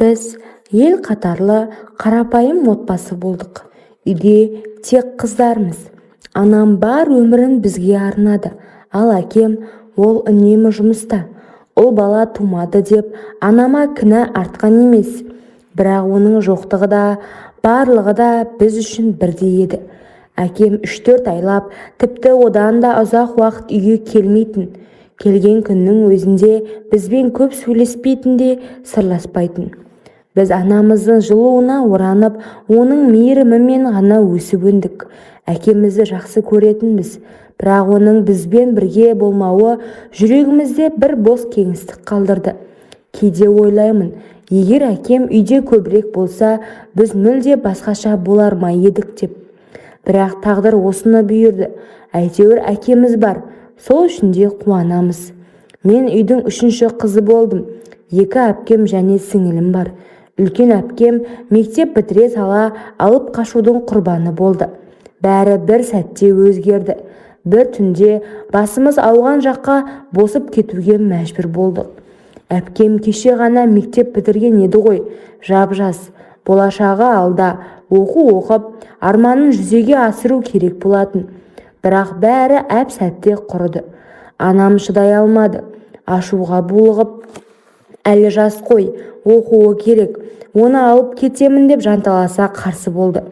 Біз ел қатарлы қарапайым отбасы болдық. Үйде тек қыздармыз. Анам бар өмірін бізге арнады. Ал әкем, ол үнемі жұмыста. Ұл бала тумады деп анама кінә артқан емес. Бірақ оның жоқтығы да, барлығы да біз үшін бірдей еді. Әкем 3-4 айлап, тіпті одан да ұзақ уақыт үйге келмейтін. Келген күннің өзінде бізбен көп сөйлеспейтін де, сырласпайтын. Біз анамыздың жылуына оранып, оның мейірімімен ғана өсіп өндік. Әкемізді жақсы көретінбіз, бірақ оның бізбен бірге болмауы жүрегімізде бір бос кеңістік қалдырды. Кейде ойлаймын, егер әкем үйде көбірек болса, біз мүлде басқаша болар ма едік деп. Бірақ тағдыр осыны бұйырды. Әйтеуір әкеміз бар, сол үшін де қуанамыз. Мен үйдің үшінші қызы болдым. Екі әпкем және сіңілім бар. Үлкен әпкем мектеп бітіре сала алып қашудың құрбаны болды. Бәрі бір сәтте өзгерді. Бір түнде басымыз ауған жаққа босып кетуге мәжбүр болдық. Әпкем кеше ғана мектеп бітірген еді ғой, жап-жас, болашағы алда, оқу оқып, арманын жүзеге асыру керек болатын. Бірақ бәрі әп-сәтте құрыды. Анам шыдай алмады, ашуға булығып, әлі жас қой, оқуы керек, оны алып кетемін деп жанталаса қарсы болды.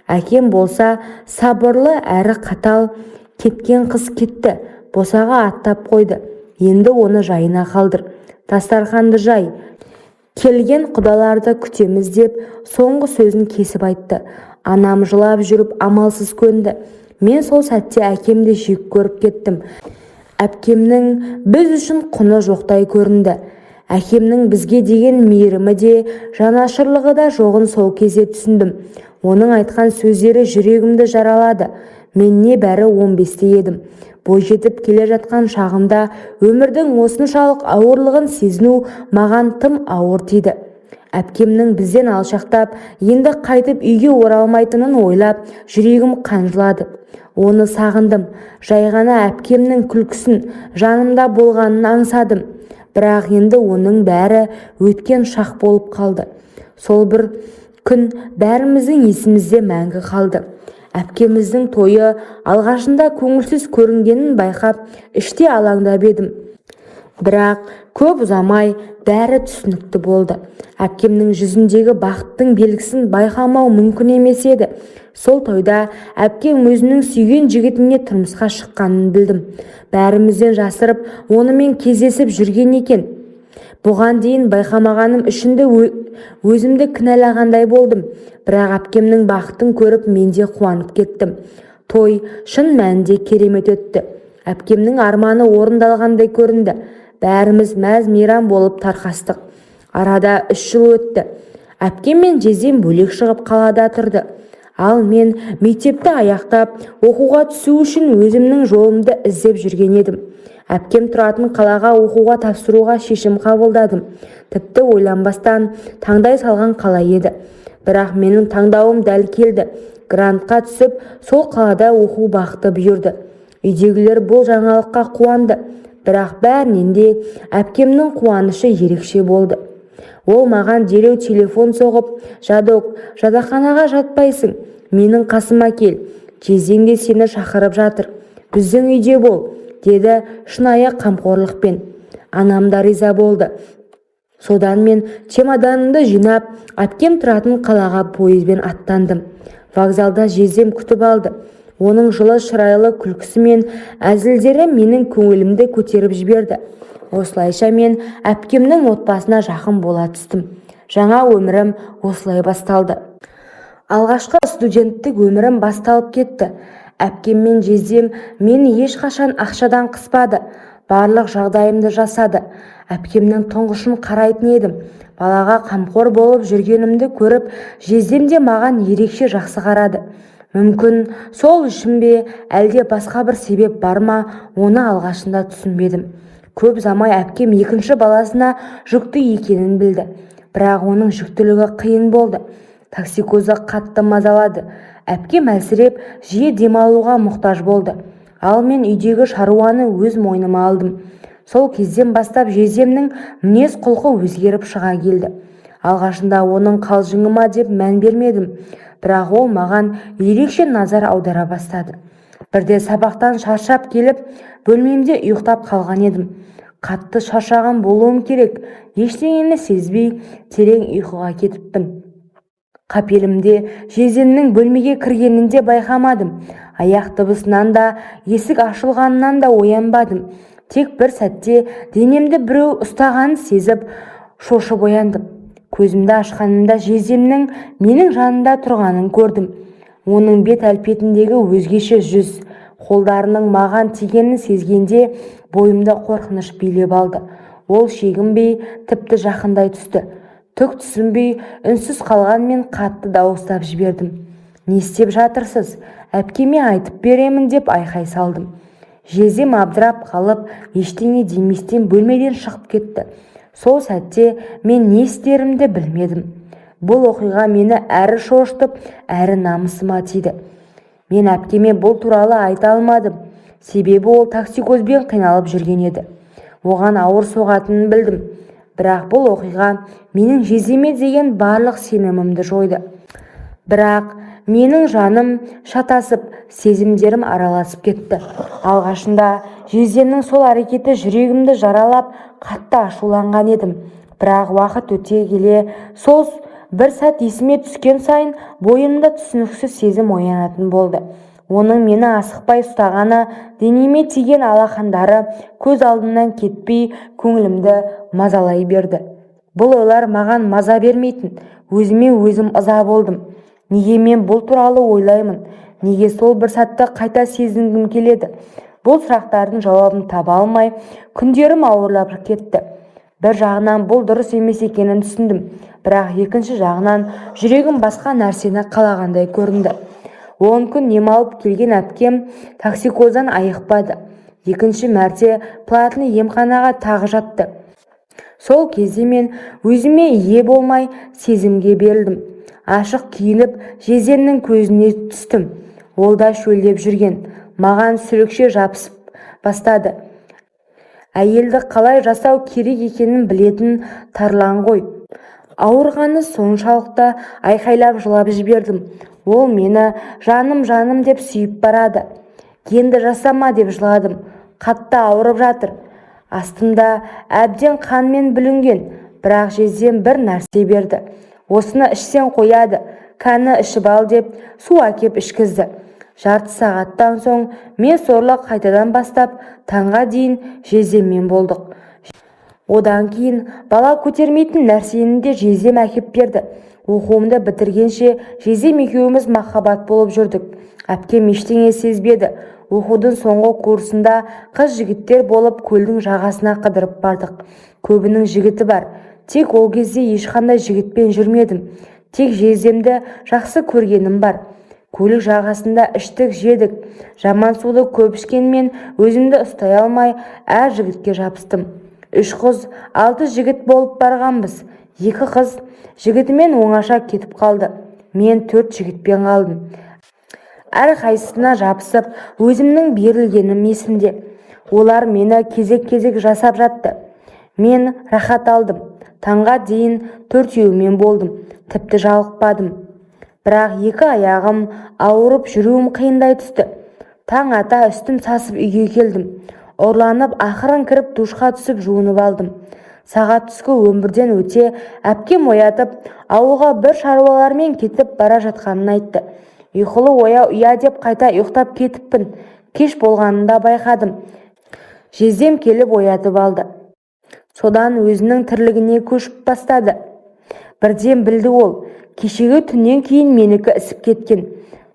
Әкем болса сабырлы әрі қатал, кеткен қыз кетті, босаға аттап қойды, енді оны жайына қалдыр, дастарханды жай, келген құдаларды күтеміз деп соңғы сөзін кесіп айтты. Анам жылап жүріп амалсыз көнді. Мен сол сәтте әкемді жек көріп кеттім. Әпкемнің біз үшін құны жоқтай көрінді. Әкемнің бізге деген мейірімі де, жанашырлығы да жоғын сол кезде түсіндім. Оның айтқан сөздері жүрегімді жаралады. Мен небәрі 15-те едім. Бойжетіп келе жатқан шағымда өмірдің осыншалық ауырлығын сезіну маған тым ауыр тиді. Әпкемнің бізден алшақтап, енді қайтып үйге оралмайтынын ойлап, жүрегім қан жылады. Оны сағындым. Жай ғана әпкемнің күлкісін, жанымда болғанын аңсадым. Бірақ енді оның бәрі өткен шақ болып қалды. Сол бір күн бәріміздің есімізде мәңгі қалды. Әпкеміздің тойы алғашында көңілсіз көрінгенін байқап, іште алаңдап едім. Бірақ көп ұзамай бәрі түсінікті болды. Әпкемнің жүзіндегі бақыттың белгісін байқамау мүмкін емес еді. Сол тойда әпкем өзінің сүйген жігітіне тұрмысқа шыққанын білдім. Бәрімізден жасырып, онымен кездесіп жүрген екен. Бұған дейін байқамағаным үшін де өзімді кінәлағандай болдым. Бірақ әпкемнің бақытын көріп, мен де қуанып кеттім. Той шын мәнінде керемет өтті. Әпкемнің арманы орындалғандай көрінді. Бәріміз мәз-мейрам болып тарқастық. Арада 3 жыл өтті. Әпкем мен жездем бөлек шығып, қалада тұрды. Ал мен мектепті аяқтап, оқуға түсу үшін өзімнің жолымды іздеп жүрген едім. Әпкем тұратын қалаға оқуға тапсыруға шешім қабылдадым. Тіпті ойланбастан таңдай салған қала еді. Бірақ менің таңдауым дәл келді. Грантқа түсіп, сол қалада оқу бақыты бұйырды. Үйдегілер бұл жаңалыққа қуанды. Бірақ бәрінен де әпкемнің қуанышы ерекше болды. Ол маған дереу телефон соғып, «Жадок, жатақханаға жатпайсың, менің қасыма кел, жездең де сені шақырып жатыр, біздің үйде бол», – деді шынайы қамқорлықпен. Анам да риза болды. Содан мен чемоданымды жинап, әпкем тұратын қалаға пойызбен аттандым. Вокзалда жездем күтіп алды. Оның жылы шырайлы күлкісі мен әзілдері менің көңілімді көтеріп жіберді. Осылайша мен әпкемнің отбасына жақын бола түстім. Жаңа өмірім осылай басталды. Алғашқы студенттік өмірім басталып кетті. Әпкем мен жездем мені ешқашан ақшадан қыспады, барлық жағдайымды жасады. Әпкемнің тұңғышын қарайтын едім. Балаға қамқор болып жүргенімді көріп, жездем де маған ерекше жақсы қарады. Мүмкін, сол үшін бе, әлде басқа бір себеп бар ма, оны алғашында түсінбедім. Көп ұзамай әпкем екінші баласына жүкті екенін білді. Бірақ оның жүктілігі қиын болды. Токсикозы қатты мазалады. Әпкем әлсіреп, жиі демалуға мұқтаж болды. Ал мен үйдегі шаруаны өз мойныма алдым. Сол кезден бастап жездемнің мінез-құлқы өзгеріп шыға келді. Алғашында оның қалжыңы ма деп мән бермедім, бірақ ол маған ерекше назар аудара бастады. Бірде сабақтан шаршап келіп, бөлмемде ұйықтап қалған едім. Қатты шаршаған болуым керек, ештеңені сезбей, терең ұйқыға кетіппін. Қапелімде жездемнің бөлмеге кіргенін де байқамадым. Аяқ дыбысынан да, есік ашылғанынан да оянбадым. Тек бір сәтте денемді біреу ұстағанын сезіп, шошып ояндым. Көзімді ашқанымда жездемнің менің жанымда тұрғанын көрдім. Оның бет әлпетіндегі өзгеше жүз, қолдарының маған тигенін сезгенде бойымды қорқыныш билеп алды. Ол шегінбей, тіпті жақындай түсті. Түк түсінбей, үнсіз қалған мен қатты дауыстап жібердім. Не істеп жатырсыз? Әпкеме айтып беремін деп айқай салдым. Жездем абдырап қалып, ештеңе деместен бөлмеден шығып кетті. Сол сәтте мен не істерімді білмедім. Бұл оқиға мені әрі шошытып, әрі намысыма тиді. Мен әпкеме бұл туралы айта алмадым. Себебі ол токсикозбен қиналып жүрген еді. Оған ауыр соғатынын білдім. Бірақ бұл оқиға менің жездеме деген барлық сенімімді жойды. Бірақ менің жаным шатасып, сезімдерім араласып кетті. Алғашында жездемнің сол әрекеті жүрегімді жаралап, қатты ашуланған едім. Бірақ уақыт өте келе сол бір сәт есіме түскен сайын бойымда түсініксіз сезім оянатын болды. Оның мені асықпай ұстағаны, денеме тиген алақандары көз алдымнан кетпей, көңілімді мазалай берді. Бұл ойлар маған маза бермейтін, өзіме өзім ыза болдым. Неге мен бұл туралы ойлаймын? Неге сол бір сәтті қайта сезінгім келеді? Бұл сұрақтардың жауабын таба алмай, күндерім ауырлап кетті. Бір жағынан бұл дұрыс емес екенін түсіндім, бірақ екінші жағынан жүрегім басқа нәрсені қалағандай көрінді. 10 күн ем алып келген әпкем токсикоздан айықпады. Екінші мәрте платный емханаға тағы жатты. Сол кезде мен өзіме ие болмай сезімге берілдім. Ашық киініп, жездемнің көзіне түстім. Ол да шөлдеп жүрген. Маған сүлікше жабысып бастады. Әйелді қалай жасау керек екенін білетін тарлан ғой. Ауырғаны соншалықты айқайлап жылап жібердім. Ол мені жаным, жаным деп сүйіп барады. Енді жасама деп жыладым. Қатты ауырып жатыр. Астымда әбден қанмен бүлінген, бірақ жездем бір нәрсе берді. Осыны ішсең қояды, кәні ішіп ал деп су әкеп ішкізді. Жарты сағаттан соң мен сорлы қайтадан бастап, таңға дейін жездеммен болдық. Одан кейін бала көтермейтін нәрсені де жездем әкеп берді. Оқуымды бітіргенше жездем екеуміз махаббат болып жүрдік. Әпкем ештеңе сезбеді. Оқудың соңғы курсында қыз жігіттер болып көлдің жағасына қыдырып бардық. Көбінің жігіті бар. Тек ол кезде ешқандай жігітпен жүрмедім. Тек жездемді жақсы көргенім бар. Көлік жағасында іштік, жедік. Жаман суды көп ішкенмен өзімді ұстай алмай, әр жігітке жабыстым. 3 қыз, 6 жігіт болып барғанбыз. 2 қыз жігітімен оңаша кетіп қалды. Мен 4 жігітпен қалдым. Әр қайсысына жабысып, өзімнің берілгенім есімде. Олар мені кезек-кезек жасап жатты. Мен рахат алдым. Таңға дейін 4-еуімен болдым. Тіпті жалықпадым. Бірақ 2 аяғым ауырып, жүруім қиындай түсті. Таң ата үстім сасып үйге келдім. Ұрланып ақырын кіріп душқа түсіп жуынып алдым. Сағат түскі 11-ден өте әпкем оятып, ауылға бір шаруалармен кетіп бара жатқанын айтты. Ұйқылы ояу ұя деп қайта ұйықтап кетіппін. Кеш болғанын да байқадым. Жездем келіп оятып алды. Содан өзінің тірлігіне көшіп бастады. Бірден білді ол, кешегі түннен кейін менікі ісіп кеткен.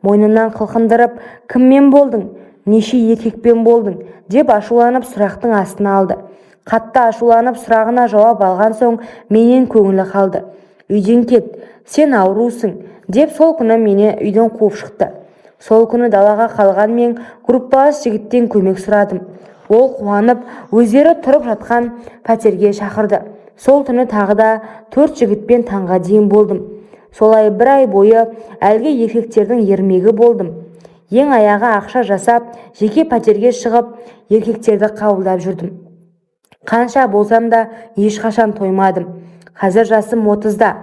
Мойнынан қылқындырып, кіммен болдың, неше еркекпен болдың деп ашуланып сұрақтың астына алды. Қатты ашуланып сұрағына жауап алған соң менен көңілі қалды. Үйден кет, сен аурусың деп сол күні мені үйден қуып шықты. Сол күні далаға қалған мен группалас жігіттен көмек сұрадым. Ол қуанып, өздері тұрып жатқан пәтерге шақырды. Сол түні тағы да 4 жігітпен таңға дейін болдым. Солай бір ай бойы әлгі еркектердің ермегі болдым. Ең аяғы ақша жасап, жеке пәтерге шығып, еркектерді қабылдап жүрдім. Қанша болсам да ешқашан тоймадым. Қазір жасым 30-да.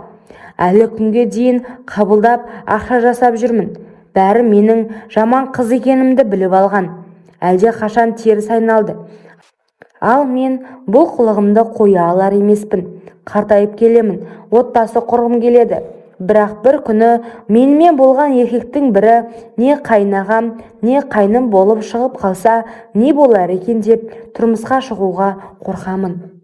Әлі күнге дейін қабылдап, ақша жасап жүрмін. Бәрі менің жаман қыз екенімді біліп алған. Әлде қашан теріс айналды. Ал мен бұл қылығымды қоя алар емеспін. Қартайып келемін, отбасы құрғым келеді. Бірақ бір күні менімен болған еркектің бірі не қайынағам, не қайным болып шығып қалса, не болар екен деп тұрмысқа шығуға қорқамын.